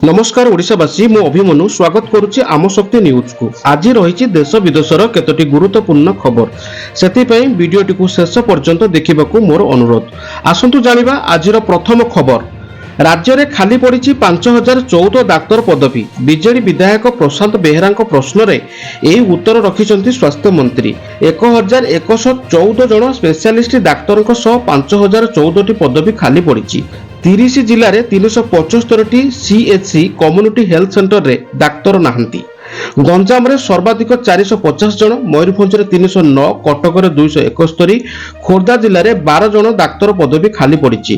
ନମସ୍କାର ଓଡ଼ିଶାବାସୀ, ମୁଁ ଅଭିମନ୍ୟୁ ସ୍ୱାଗତ କରୁଛି ଆମ ଶକ୍ତି ନ୍ୟୁଜକୁ। ଆଜି ରହିଛି ଦେଶ ବିଦେଶର କେତୋଟି ଗୁରୁତ୍ୱପୂର୍ଣ୍ଣ ଖବର, ସେଥିପାଇଁ ଭିଡ଼ିଓଟିକୁ ଶେଷ ପର୍ଯ୍ୟନ୍ତ ଦେଖିବାକୁ ମୋର ଅନୁରୋଧ। ଆସନ୍ତୁ ଜାଣିବା ଆଜିର ପ୍ରଥମ ଖବର। ରାଜ୍ୟରେ ଖାଲି ପଡ଼ିଛି 5014 ଡାକ୍ତର ପଦବୀ। ବିଜେଡି ବିଧାୟକ ପ୍ରଶାନ୍ତ ବେହେରାଙ୍କ ପ୍ରଶ୍ନରେ ଏହି ଉତ୍ତର ରଖିଛନ୍ତି ସ୍ୱାସ୍ଥ୍ୟମନ୍ତ୍ରୀ। 1114 ଜଣ ସ୍ପେଶାଲିଷ୍ଟ ଡାକ୍ତରଙ୍କ ସହ 5014ଟି ପଦବୀ ଖାଲି ପଡ଼ିଛି। 30 ଜିଲ୍ଲାରେ 375ଟି ସିଏଚସି, କମ୍ୟୁନିଟି ହେଲ୍ଥ ସେଣ୍ଟରରେ ଡାକ୍ତର ନାହାନ୍ତି। ଗଞ୍ଜାମରେ ସର୍ବାଧିକ 450 ଜଣ, ମୟୂରଭଞ୍ଜରେ 309, କଟକରେ 271, ଖୋର୍ଦ୍ଧା ଜିଲ୍ଲାରେ 12 ଜଣ ଡାକ୍ତର ପଦବୀ ଖାଲି ପଡ଼ିଛି।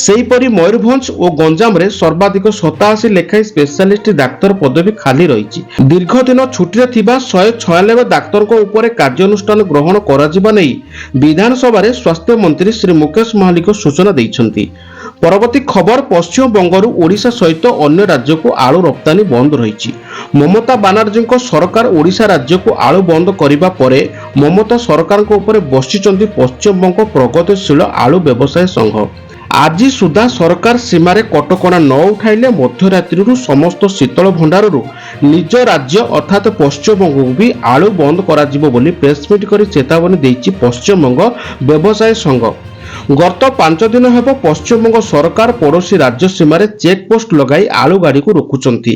ସେହିପରି ମୟୂରଭଞ୍ଜ ଓ ଗଞ୍ଜାମରେ ସର୍ବାଧିକ 87 ଲେଖାଏଁ ସ୍ପେଶାଲିଷ୍ଟ ଡାକ୍ତର ପଦବୀ ଖାଲି ରହିଛି। ଦୀର୍ଘ ଦିନ ଛୁଟିରେ ଥିବା 196 ଡାକ୍ତରଙ୍କ ଉପରେ କାର୍ଯ୍ୟାନୁଷ୍ଠାନ ଗ୍ରହଣ କରାଯିବା ନେଇ ବିଧାନସଭାରେ ସ୍ୱାସ୍ଥ୍ୟମନ୍ତ୍ରୀ ଶ୍ରୀ ମୁକେଶ ମହାଲିକ ସୂଚନା ଦେଇଛନ୍ତି। ପରବର୍ତ୍ତୀ ଖବର, ପଶ୍ଚିମବଙ୍ଗରୁ ଓଡ଼ିଶା ସହିତ ଅନ୍ୟ ରାଜ୍ୟକୁ ଆଳୁ ରପ୍ତାନୀ ବନ୍ଦ ରହିଛି। ମମତା ବାନାର୍ଜୀଙ୍କ ସରକାର ଓଡ଼ିଶା ରାଜ୍ୟକୁ ଆଳୁ ବନ୍ଦ କରିବା ପରେ ମମତା ସରକାରଙ୍କ ଉପରେ ବର୍ଷିଛନ୍ତି ପଶ୍ଚିମବଙ୍ଗ ପ୍ରଗତିଶୀଳ ଆଳୁ ବ୍ୟବସାୟ ସଂଘ। ଆଜି ସୁଦ୍ଧା ସରକାର ସୀମାରେ କଟକଣା ନ ଉଠାଇଲେ ମଧ୍ୟରାତ୍ରିରୁ ସମସ୍ତ ଶୀତଳ ଭଣ୍ଡାରରୁ ନିଜ ରାଜ୍ୟ ଅର୍ଥାତ୍ ପଶ୍ଚିମବଙ୍ଗକୁ ବି ଆଳୁ ବନ୍ଦ କରାଯିବ ବୋଲି ପ୍ରେସମିଟ୍ କରି ଚେତାବନୀ ଦେଇଛି ପଶ୍ଚିମବଙ୍ଗ ବ୍ୟବସାୟ ସଂଘ। ଗତ 5 ଦିନ ହେବ ପଶ୍ଚିମବଙ୍ଗ ସରକାର ପଡ଼ୋଶୀ ରାଜ୍ୟ ସୀମାରେ ଚେକପୋଷ୍ଟ ଲଗାଇ ଆଳୁ ଗାଡ଼ିକୁ ରୋକୁଛନ୍ତି।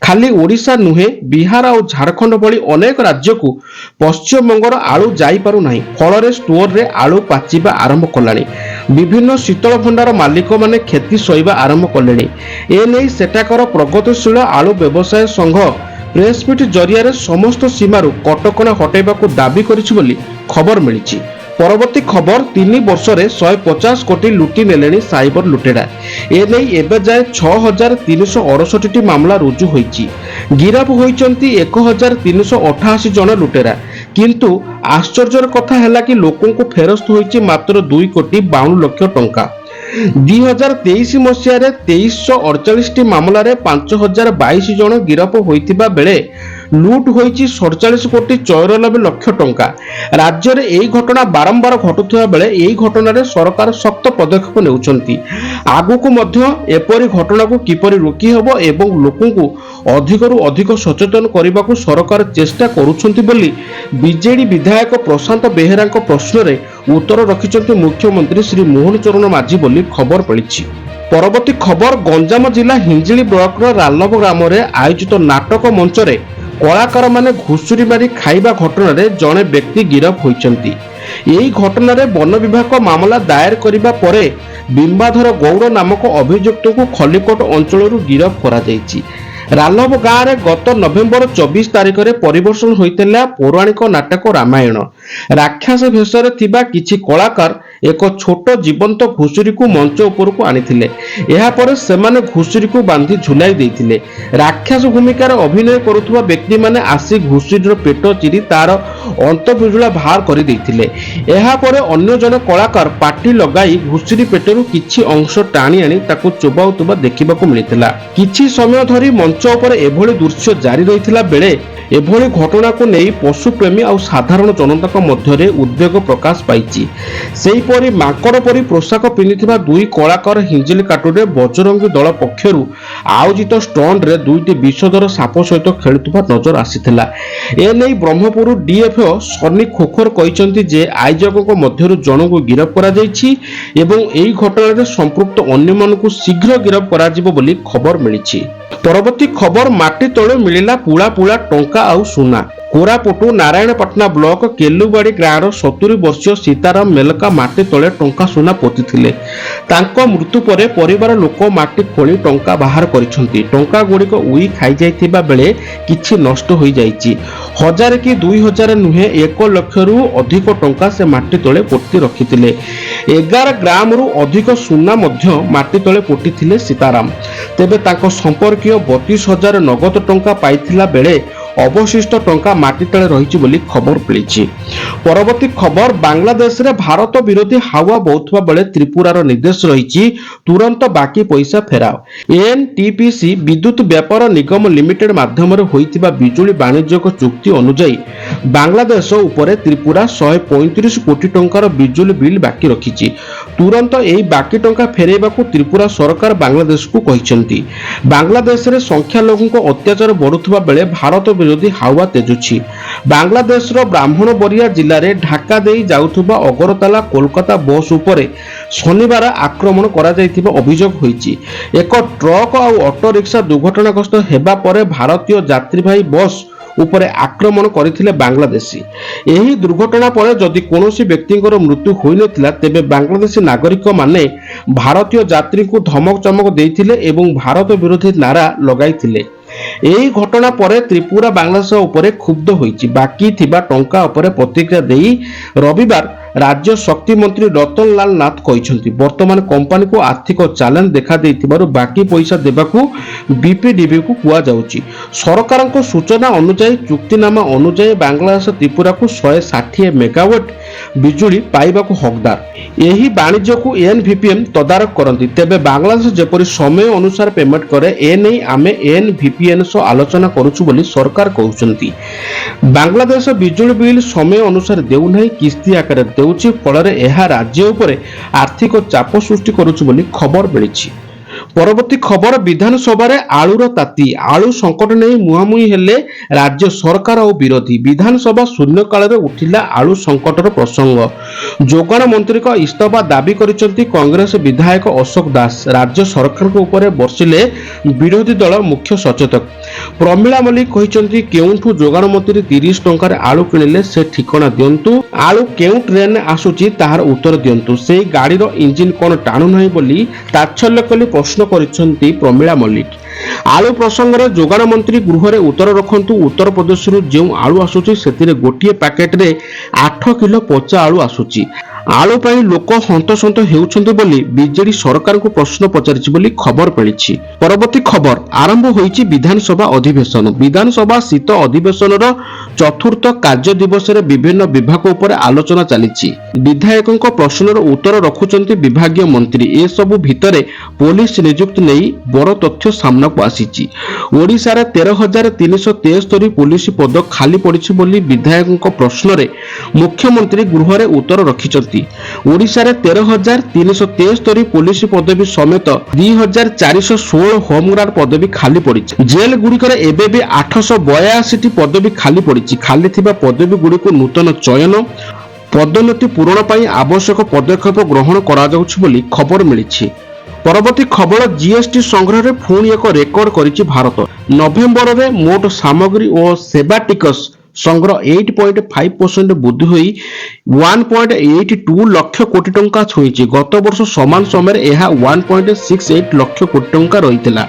ଖାଲି ଓଡ଼ିଶା ନୁହେଁ, ବିହାର ଆଉ ଝାଡ଼ଖଣ୍ଡ ଭଳି ଅନେକ ରାଜ୍ୟକୁ ପଶ୍ଚିମବଙ୍ଗର ଆଳୁ ଯାଇପାରୁନାହିଁ। ଫଳରେ ଷ୍ଟୋରରେ ଆଳୁ ପାଚିବା ଆରମ୍ଭ କଲାଣି। ବିଭିନ୍ନ ଶୀତଳ ଭଣ୍ଡାର ମାଲିକମାନେ କ୍ଷତି ସହିବା ଆରମ୍ଭ କଲେଣି। ଏନେଇ ସେଠାକାର ପ୍ରଗତିଶୀଳ ଆଳୁ ବ୍ୟବସାୟ ସଂଘ ପ୍ରେସମିଟ୍ ଜରିଆରେ ସମସ୍ତ ସୀମାରୁ କଟକଣା ହଟାଇବାକୁ ଦାବି କରିଛି ବୋଲି ଖବର ମିଳିଛି। ପରବର୍ତ୍ତୀ ଖବର, 3 ବର୍ଷରେ 150 କୋଟି ଲୁଟି ନେଲେଣି ସାଇବର ଲୁଟେରା। ଏନେଇ ଏବେ ଯାଏ 6368ଟି ମାମଲା ରୁଜୁ ହୋଇଛି। ଗିରଫ ହୋଇଛନ୍ତି 1388 ଜଣ ଲୁଟେରା। କିନ୍ତୁ ଆଶ୍ଚର୍ଯ୍ୟର କଥା ହେଲା କି ଲୋକଙ୍କୁ ଫେରସ୍ତ ହୋଇଛି ମାତ୍ର 2 କୋଟି 52 ଲକ୍ଷ ଟଙ୍କା। 2023 ମସିହାରେ 2348ଟି ମାମଲାରେ 5022 ଜଣ ଗିରଫ ହୋଇଥିବା ବେଳେ ଲୁଟ୍ ହୋଇଛି 47 କୋଟି 94 ଲକ୍ଷ ଟଙ୍କା। ରାଜ୍ୟରେ ଏହି ଘଟଣା ବାରମ୍ବାର ଘଟୁଥିବା ବେଳେ ଏହି ଘଟଣାରେ ସରକାର ଶକ୍ତ ପଦକ୍ଷେପ ନେଉଛନ୍ତି। ଆଗକୁ ମଧ୍ୟ ଏପରି ଘଟଣାକୁ କିପରି ରୋକିହେବ ଏବଂ ଲୋକଙ୍କୁ ଅଧିକରୁ ଅଧିକ ସଚେତନ କରିବାକୁ ସରକାର ଚେଷ୍ଟା କରୁଛନ୍ତି ବୋଲି ବିଜେଡି ବିଧାୟକ ପ୍ରଶାନ୍ତ ବେହେରାଙ୍କ ପ୍ରଶ୍ନରେ ଉତ୍ତର ରଖିଛନ୍ତି ମୁଖ୍ୟମନ୍ତ୍ରୀ ଶ୍ରୀ ମୋହନ ଚରଣ ମାଝୀ ବୋଲି ଖବର ମିଳିଛି। ପରବର୍ତ୍ତୀ ଖବର, ଗଞ୍ଜାମ ଜିଲ୍ଲା ହିଞ୍ଜିଳି ବ୍ଲକର ରାଲବ ଗ୍ରାମରେ ଆୟୋଜିତ ନାଟକ ମଞ୍ଚରେ କଳାକାରମାନେ ଘୁଷୁରି ମାରି ଖାଇବା ଘଟଣାରେ ଜଣେ ବ୍ୟକ୍ତି ଗିରଫ ହୋଇଛନ୍ତି। ଏହି ଘଟଣାରେ ବନ ବିଭାଗ ମାମଲା ଦାୟର କରିବା ପରେ ବିମ୍ବାଧର ଗୌଡ଼ ନାମକ ଅଭିଯୁକ୍ତକୁ ଖଲିକୋଟ ଅଞ୍ଚଳରୁ ଗିରଫ କରାଯାଇଛି। ରାଲବ ଗାଁରେ ଗତ ନଭେମ୍ବର 24 ତାରିଖରେ ପରିବେଷଣ ହୋଇଥିଲା ପୌରାଣିକ ନାଟକ ରାମାୟଣ। ରାକ୍ଷସ ଭେଷରେ ଥିବା କିଛି କଳାକାର ଏକ ଛୋଟ ଜୀବନ୍ତ ଘୁଷୁରିକୁ ମଞ୍ଚ ଉପରକୁ ଆଣିଥିଲେ। ଏହାପରେ ସେମାନେ ଘୁଷୁରିକୁ ବାନ୍ଧି ଝୁଲାଇ ଦେଇଥିଲେ। ରାକ୍ଷସ ଭୂମିକାରେ ଅଭିନୟ କରୁଥିବା ବ୍ୟକ୍ତିମାନେ ଆସି ଘୁଷୁରିର ପେଟ ଚିରି ତାର ଅନ୍ତର୍ବୁଜୁଳା ବାହାର କରିଦେଇଥିଲେ। ଏହାପରେ ଅନ୍ୟ ଜଣେ କଳାକାର ପାଟି ଲଗାଇ ଘୁଷୁରି ପେଟରୁ କିଛି ଅଂଶ ଟାଣି ଆଣି ତାକୁ ଚୋବାଉଥିବା ଦେଖିବାକୁ ମିଳିଥିଲା। କିଛି ସମୟ ଧରି ମଞ୍ଚ ଉପରେ ଏଭଳି ଦୃଶ୍ୟ ଜାରି ରହିଥିଲା ବେଳେ ଏଭଳି ଘଟଣାକୁ ନେଇ ପଶୁପ୍ରେମୀ ଆଉ ସାଧାରଣ ଜନତାଙ୍କ ମଧ୍ୟରେ ଉଦ୍ବେଗ ପ୍ରକାଶ ପାଇଛି। ସେହିପରି ମାଙ୍କଡ଼ ପରି ପୋଷାକ ପିନ୍ଧିଥିବା ଦୁଇ କଳାକାର ହିଞ୍ଜିଳିକାଟୁରେ ବଜରଙ୍ଗୀ ଦଳ ପକ୍ଷରୁ ଆୟୋଜିତ ଷ୍ଟଣ୍ଟରେ ଦୁଇଟି ବିଷଧର ସାପ ସହିତ ଖେଳୁଥିବା ନଜର ଆସିଥିଲା। ଏନେଇ ବ୍ରହ୍ମପୁର ଡିଏଫଓ ସନି ଖୋଖର କହିଛନ୍ତି ଯେ ଆୟୋଜକଙ୍କ ମଧ୍ୟରୁ ଜଣଙ୍କୁ ଗିରଫ କରାଯାଇଛି ଏବଂ ଏହି ଘଟଣାରେ ସମ୍ପୃକ୍ତ ଅନ୍ୟମାନଙ୍କୁ ଶୀଘ୍ର ଗିରଫ କରାଯିବ ବୋଲି ଖବର ମିଳିଛି। ପରବର୍ତ୍ତୀ ଖବର, ମାଟି ତଳୁ ମିଳିଲା ପୁଳା ପୁଳା ଟଙ୍କା ଆଉ ସୁନା। କୋରାପୁଟ ନାରାୟଣପାଟଣା ବ୍ଲକ କେଲୁବାଡ଼ି ଗାଁର 70 ବର୍ଷୀୟ ସୀତାରାମ ମେଲକା ମାଟି ତଳେ ଟଙ୍କା ସୁନା ପୋତିଥିଲେ। ତାଙ୍କ ମୃତ୍ୟୁ ପରେ ପରିବାର ଲୋକ ମାଟି ଖୋଳି ଟଙ୍କା ବାହାର କରିଛନ୍ତି। ଟଙ୍କା ଗୁଡ଼ିକ ଉଇ ଖାଇଯାଇଥିବା ବେଳେ କିଛି ନଷ୍ଟ ହୋଇଯାଇଛି। ହଜାରେ କି 2000 ନୁହେଁ, 1 ଲକ୍ଷରୁ ଅଧିକ ଟଙ୍କା ସେ ମାଟି ତଳେ ପୋତି ରଖିଥିଲେ। 11 ଗ୍ରାମରୁ ଅଧିକ ସୁନା ମଧ୍ୟ ମାଟି ତଳେ ପୋତିଥିଲେ ସୀତାରାମ। ତେବେ ତାଙ୍କ ସମ୍ପର୍କୀୟ 32,000 ନଗଦ ଟଙ୍କା ପାଇଥିଲା ବେଳେ ଅବଶିଷ୍ଟ ଟଙ୍କା ମାଟି ତଳେ ରହିଛି ବୋଲି ଖବର ମିଳିଛି। ପରବର୍ତ୍ତୀ ଖବର, ବାଂଲାଦେଶରେ ଭାରତ ବିରୋଧୀ ହାୱା ବହୁଥିବା ବେଳେ ତ୍ରିପୁରାର ନିର୍ଦ୍ଦେଶ ରହିଛି, ତୁରନ୍ତ ବାକି ପଇସା ଫେରାଅ। ଏନ୍ଟିପିସି ବିଦ୍ୟୁତ ବ୍ୟାପାର ନିଗମ ଲିମିଟେଡ୍ ମାଧ୍ୟମରେ ହୋଇଥିବା ବିଜୁଳି ବାଣିଜ୍ୟିକ ଚୁକ୍ତି ଅନୁଯାୟୀ ବାଂଲାଦେଶ ଉପରେ ତ୍ରିପୁରା 135 କୋଟି ଟଙ୍କାର ବିଜୁଳି ବିଲ୍ ବାକି ରଖିଛି। ତୁରନ୍ତ ଏହି ବାକି ଟଙ୍କା ଫେରାଇବାକୁ ତ୍ରିପୁରା ସରକାର ବାଂଲାଦେଶକୁ କହିଛନ୍ତି। ବାଂଲାଦେଶରେ ସଂଖ୍ୟାଲଘୁଙ୍କ ଅତ୍ୟାଚାର ବଢୁଥିବା ବେଳେ ଭାରତ ବିରୋଧୀ ହାୱା ତେଜୁଛି। ବାଂଲାଦେଶର ବ୍ରାହ୍ମଣବରିଆ ଜିଲ୍ଲାରେ ଢାକା ଦେଇ ଯାଉଥିବା ଅଗରତାଲା କୋଲକାତା ବସ୍ ଉପରେ ଶନିବାର ଆକ୍ରମଣ କରାଯାଇଥିବା ଅଭିଯୋଗ ହୋଇଛି। ଏକ ଟ୍ରକ୍ ଆଉ ଅଟୋ ରିକ୍ସା ଦୁର୍ଘଟଣାଗ୍ରସ୍ତ ହେବା ପରେ ଭାରତୀୟ ଯାତ୍ରୀବାହୀ ବସ୍ ଉପରେ ଆକ୍ରମଣ କରିଥିଲେ ବାଂଲାଦେଶୀ। ଏହି ଦୁର୍ଘଟଣା ପରେ ଯଦି କୌଣସି ବ୍ୟକ୍ତିଙ୍କର ମୃତ୍ୟୁ ହୋଇନଥିଲା, ତେବେ ବାଂଲାଦେଶୀ ନାଗରିକମାନେ ଭାରତୀୟ ଯାତ୍ରୀଙ୍କୁ ଧମକ ଚମକ ଦେଇଥିଲେ ଏବଂ ଭାରତ ବିରୋଧୀ ନାରା ଲଗାଇଥିଲେ। ଏହି ଘଟଣା ପରେ ତ୍ରିପୁରା ବାଂଲାଦେଶ ଉପରେ କ୍ଷୁବ୍ଧ ହୋଇଛି। ବାକି ଥିବା ଟଙ୍କା ଉପରେ ପ୍ରତିକ୍ରିୟା ଦେଇ ରବିବାର ରାଜ୍ୟ ଶକ୍ତି ମନ୍ତ୍ରୀ ରତନଲାଲ ନାଥ କହିଛନ୍ତି, ବର୍ତ୍ତମାନ କମ୍ପାନୀକୁ ଆର୍ଥିକ ଚ୍ୟାଲେଞ୍ଜ ଦେଖାଦେଇଥିବାରୁ ବାକି ପଇସା ଦେବାକୁ ବିପିଡିବିକୁ କୁହାଯାଉଛି। ସରକାରଙ୍କ ସୂଚନା ଅନୁଯାୟୀ, ଚୁକ୍ତିନାମା ଅନୁଯାୟୀ ବାଂଲାଦେଶ ତ୍ରିପୁରାକୁ 160 ମେଗାୱାଟ ବିଜୁଳି ପାଇବାକୁ ହକଦାର। ଏହି ବାଣିଜ୍ୟକୁ ଏନ୍ଭିପିଏନ୍ ତଦାରଖ କରନ୍ତି। ତେବେ ବାଂଲାଦେଶ ଯେପରି ସମୟ ଅନୁସାରେ ପେମେଣ୍ଟ କରେ, ଏନେଇ ଆମେ ଏନ୍ଭିପିଏନ୍ ସହ ଆଲୋଚନା କରୁଛୁ ବୋଲି ସରକାର କହୁଛନ୍ତି। ବାଂଲାଦେଶ ବିଜୁଳି ବିଲ୍ ସମୟ ଅନୁସାରେ ଦେଉନାହିଁ, କିସ୍ତି ଆକାରରେ ଦେଉଛି। ଫଳରେ ଏହା ରାଜ୍ୟ ଉପରେ ଆର୍ଥିକ ଚାପ ସୃଷ୍ଟି କରୁଛି ବୋଲି ଖବର ମିଳିଛି। ପରବର୍ତ୍ତୀ ଖବର, ବିଧାନସଭାରେ ଆଳୁର ତାତି। ଆଳୁ ସଙ୍କଟ ନେଇ ମୁହାଁମୁହିଁ ହେଲେ ରାଜ୍ୟ ସରକାର ଓ ବିରୋଧୀ। ବିଧାନସଭା ଶୂନ୍ୟକାଳରେ ଉଠିଲା ଆଳୁ ସଙ୍କଟର ପ୍ରସଙ୍ଗ। ଯୋଗାଣ ମନ୍ତ୍ରୀଙ୍କ ଇସ୍ତଫା ଦାବି କରିଛନ୍ତି କଂଗ୍ରେସ ବିଧାୟକ ଅଶୋକ ଦାସ। ରାଜ୍ୟ ସରକାରଙ୍କ ଉପରେ ବର୍ଷିଲେ ବିରୋଧୀ ଦଳ ମୁଖ୍ୟ ସଚେତକ ପ୍ରମିଳା ମଲ୍ଲିକ। କହିଛନ୍ତି, କେଉଁଠୁ ଯୋଗାଣ ମନ୍ତ୍ରୀ 30 ଟଙ୍କାରେ ଆଳୁ କିଣିଲେ, ସେ ଠିକଣା ଦିଅନ୍ତୁ। ଆଳୁ କେଉଁ ଟ୍ରେନରେ ଆସୁଛି, ତାହାର ଉତ୍ତର ଦିଅନ୍ତୁ। ସେଇ ଗାଡ଼ିର ଇଞ୍ଜିନ କ'ଣ ଟାଣୁନାହିଁ ବୋଲି ତାଚ୍ଛଲ୍ୟ କରି ପ୍ରଶ୍ନ କରିଛନ୍ତି ପ୍ରମିଳା ମଲ୍ଲିକ। ଆଳୁ ପ୍ରସଙ୍ଗରେ ଯୋଗାଣ ମନ୍ତ୍ରୀ ଗୃହରେ ଉତ୍ତର ରଖନ୍ତୁ। ଉତ୍ତରପ୍ରଦେଶରୁ ଯେଉଁ ଆଳୁ ଆସୁଛି, ସେଥିରେ ଗୋଟିଏ ପ୍ୟାକେଟରେ 8 କିଲୋ ପଚା ଆଳୁ ଆସୁଛି। ଆଳୁ ପାଇଁ ଲୋକ ହନ୍ତସନ୍ତ ହେଉଛନ୍ତି ବୋଲି ବିଜେଡି ସରକାରଙ୍କୁ ପ୍ରଶ୍ନ ପଚାରିଛି ବୋଲି ଖବର ମିଳିଛି। ପରବର୍ତ୍ତୀ ଖବର, ଆରମ୍ଭ ହୋଇଛି ବିଧାନସଭା ଅଧିବେଶନ। ବିଧାନସଭା ଶୀତ ଅଧିବେଶନର ଚତୁର୍ଥ କାର୍ଯ୍ୟ ଦିବସରେ ବିଭିନ୍ନ ବିଭାଗ ଉପରେ ଆଲୋଚନା ଚାଲିଛି। ବିଧାୟକଙ୍କ ପ୍ରଶ୍ନର ଉତ୍ତର ରଖୁଛନ୍ତି ବିଭାଗୀୟ ମନ୍ତ୍ରୀ। ଏସବୁ ଭିତରେ ପୋଲିସ ନିଯୁକ୍ତି ନେଇ ବଡ଼ ତଥ୍ୟ ସାମ୍ନାକୁ ଆସିଛି। ଓଡ଼ିଶାରେ 13,373 ପୋଲିସ ପଦ ଖାଲି ପଡ଼ିଛି ବୋଲି ବିଧାୟକଙ୍କ ପ୍ରଶ୍ନରେ ମୁଖ୍ୟମନ୍ତ୍ରୀ ଗୃହରେ ଉତ୍ତର ରଖିଛନ୍ତି। ଓଡ଼ିଶାରେ 13,373 ପୋଲିସ ପଦବୀ ସମେତ 2416 ହୋମଗାର୍ଡ ପଦବୀ ଖାଲି ପଡ଼ିଛି। ଜେଲ୍ ଗୁଡ଼ିକରେ ଏବେ ବି 882ଟି ପଦବୀ ଖାଲି ପଡ଼ିଛି। ଖାଲି ଥିବା ପଦବୀ ଗୁଡ଼ିକୁ ନୂତନ ଚୟନ, ପଦୋନ୍ନତି ପୂରଣ ପାଇଁ ଆବଶ୍ୟକ ପଦକ୍ଷେପ ଗ୍ରହଣ କରାଯାଉଛି ବୋଲି ଖବର ମିଳିଛି। ପରବର୍ତ୍ତୀ ଖବର, ଜିଏସଟି ସଂଗ୍ରହରେ ପୁଣି ଏକ ରେକର୍ଡ କରିଛି ଭାରତ। ନଭେମ୍ବରରେ ମୋଟ ସାମଗ୍ରୀ ଓ ସେବା ଟିକସ ସଂଗ୍ରହ 8.5% ବୃଦ୍ଧି ହୋଇ 1.82 ଲକ୍ଷ କୋଟି ଟଙ୍କା ଛୁଇଁଛି। ଗତ ବର୍ଷ ସମାନ ସମୟରେ ଏହା 1.68 ଲକ୍ଷ କୋଟି ଟଙ୍କା ରହିଥିଲା।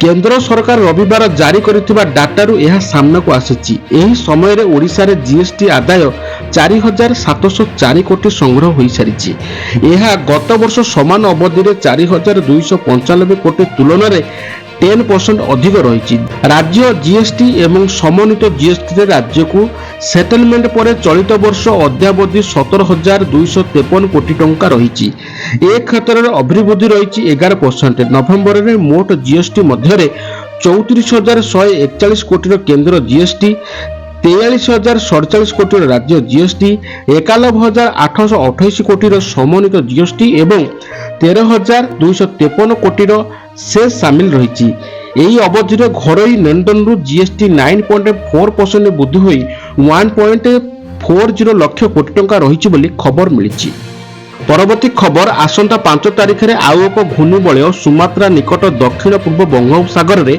କେନ୍ଦ୍ର ସରକାର ରବିବାର ଜାରି କରିଥିବା ଡାଟାରୁ ଏହା ସାମ୍ନାକୁ ଆସିଛି। ଏହି ସମୟରେ ଓଡ଼ିଶାରେ ଜିଏସଟି ଆଦାୟ 4704 କୋଟି ସଂଗ୍ରହ ହୋଇସାରିଛି। ଏହା ଗତ ବର୍ଷ ସମାନ ଅବଧିରେ 4295 କୋଟି ତୁଳନାରେ 10% ଅଧିକ ରହିଛି। ରାଜ୍ୟ ଜିଏସଟି ଏବଂ ସମନ୍ୱିତ ଜିଏସଟିରେ ରାଜ୍ୟକୁ ସେଟଲମେଣ୍ଟ ପରେ ଚଳିତ ବର୍ଷ ଅଦ୍ୟାବଧି 17,253 କୋଟି ଟଙ୍କା ରହିଛି। ଏ କ୍ଷେତ୍ରରେ ଅଭିବୃଦ୍ଧି ରହିଛି 11%। ନଭେମ୍ବରରେ ମୋଟ ଜିଏସଟି ମଧ୍ୟରେ 34,141 କୋଟିର କେନ୍ଦ୍ର ଜିଏସଟି, 43,047 କୋଟିର ରାଜ୍ୟ ଜିଏସଟି, 91,828 କୋଟିର ସମନ୍ୱିତ ଜିଏସଟି ଏବଂ 13,253 କୋଟିର ସେସ୍ ସାମିଲ ରହିଛି। ଏହି ଅବଧିରେ ଘରୋଇ ନେଣଦେଣରୁ ଜିଏସଟି 9.4% ବୃଦ୍ଧି ହୋଇ 1.40 ଲକ୍ଷ କୋଟି ଟଙ୍କା ରହିଛି ବୋଲି ଖବର ମିଳିଛି। ପରବର୍ତ୍ତୀ ଖବର, ଆସନ୍ତା 5 ତାରିଖରେ ଆଉ ଏକ ଘୂର୍ଣ୍ଣିବଳୟ ସୁମାତ୍ରା ନିକଟ ଦକ୍ଷିଣ ପୂର୍ବ ବଙ୍ଗୋପସାଗରରେ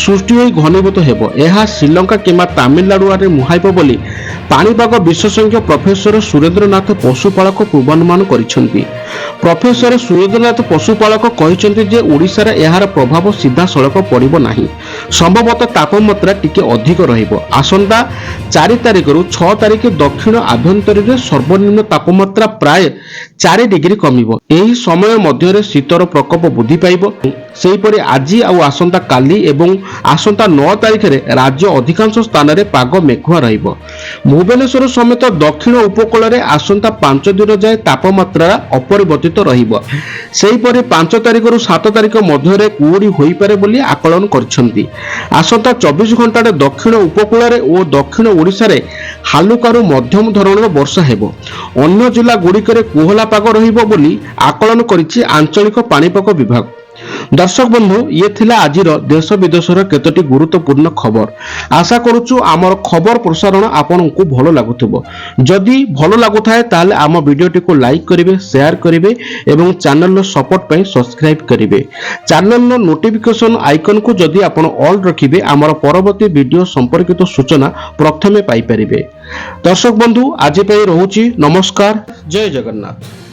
ସୃଷ୍ଟି ହୋଇ ଘନୀଭୂତ ହେବ। ଏହା ଶ୍ରୀଲଙ୍କା କିମ୍ବା ତାମିଲନାଡୁ ଆଡ଼େ ମୁହାଁଇବ ବୋଲି ପାଣିପାଗ ବିଶେଷଜ୍ଞ ପ୍ରଫେସର ସୁରେନ୍ଦ୍ରନାଥ ପଶୁପାଳକ ପୂର୍ବାନୁମାନ କରିଛନ୍ତି। ପ୍ରଫେସର ସୁରେନ୍ଦ୍ରନାଥ ପଶୁପାଳକ କହିଛନ୍ତି ଯେ ଓଡ଼ିଶାରେ ଏହାର ପ୍ରଭାବ ସିଧାସଳଖ ପଡ଼ିବ ନାହିଁ। ସମ୍ଭବତଃ ତାପମାତ୍ରା ଟିକେ ଅଧିକ ରହିବ। ଆସନ୍ତା 4 ତାରିଖରୁ 6 ତାରିଖ ଦକ୍ଷିଣ ଆଭ୍ୟନ୍ତରରେ ସର୍ବନିମ୍ନ ତାପମାତ୍ରା ପ୍ରାୟ 4 ଡିଗ୍ରୀ କମିବ। ଏହି ସମୟ ମଧ୍ୟରେ ଶୀତର ପ୍ରକୋପ ବୃଦ୍ଧି ପାଇବ। ସେହିପରି ଆଜି ଆଉ ଆସନ୍ତା କାଲି ଏବଂ ଆସନ୍ତା 9 ତାରିଖରେ ରାଜ୍ୟ ଅଧିକାଂଶ ସ୍ଥାନରେ ପାଗ ମେଘୁଆ ରହିବ। ଭୁବନେଶ୍ୱର ସମେତ ଦକ୍ଷିଣ ଉପକୂଳରେ ଆସନ୍ତା 5 ଦିନ ଯାଏ ତାପମାତ୍ରା ଅପରିବର୍ତ୍ତିତ ରହିବ। ସେହିପରି 5 ତାରିଖରୁ 7 ତାରିଖ ମଧ୍ୟରେ କୁହୁଡ଼ି ହୋଇପାରେ ବୋଲି ଆକଳନ କରିଛନ୍ତି। ଆସନ୍ତା 24 ଘଣ୍ଟାରେ ଦକ୍ଷିଣ ଉପକୂଳରେ ଓ ଦକ୍ଷିଣ ଓଡ଼ିଶାରେ ହାଲୁକାରୁ ମଧ୍ୟମ ଧରଣର ବର୍ଷା ହେବ। ଅନ୍ୟ ଜିଲ୍ଲା ଗୁଡ଼ିକରେ କୋହଲା ପାଗ ରହିବ ବୋଲି ଆକଳନ କରିଛି ଆଞ୍ଚଳିକ ପାଣିପାଗ ବିଭାଗ। ଦର୍ଶକ ବନ୍ଧୁ, ଇଏ ଥିଲା ଆଜିର ଦେଶ ବିଦେଶର କେତୋଟି ଗୁରୁତ୍ୱପୂର୍ଣ୍ଣ ଖବର। ଆଶା କରୁଛୁ ଆମର ଖବର ପ୍ରସାରଣ ଆପଣଙ୍କୁ ଭଲ ଲାଗୁଥିବ। ଯଦି ଭଲ ଲାଗୁଥାଏ, ତାହେଲେ ଆମ ଭିଡ଼ିଓଟିକୁ ଲାଇକ୍ କରିବେ, ସେୟାର କରିବେ ଏବଂ ଚ୍ୟାନେଲର ସପୋର୍ଟ ପାଇଁ ସବସ୍କ୍ରାଇବ୍ କରିବେ। ଚ୍ୟାନେଲର ନୋଟିଫିକେସନ ଆଇକନକୁ ଯଦି ଆପଣ ଅଲ୍ ରଖିବେ, ଆମର ପରବର୍ତ୍ତୀ ଭିଡ଼ିଓ ସମ୍ପର୍କିତ ସୂଚନା ପ୍ରଥମେ ପାଇପାରିବେ। ଦର୍ଶକ ବନ୍ଧୁ, ଆଜି ପାଇଁ ରହୁଛି। ନମସ୍କାର, ଜୟ ଜଗନ୍ନାଥ।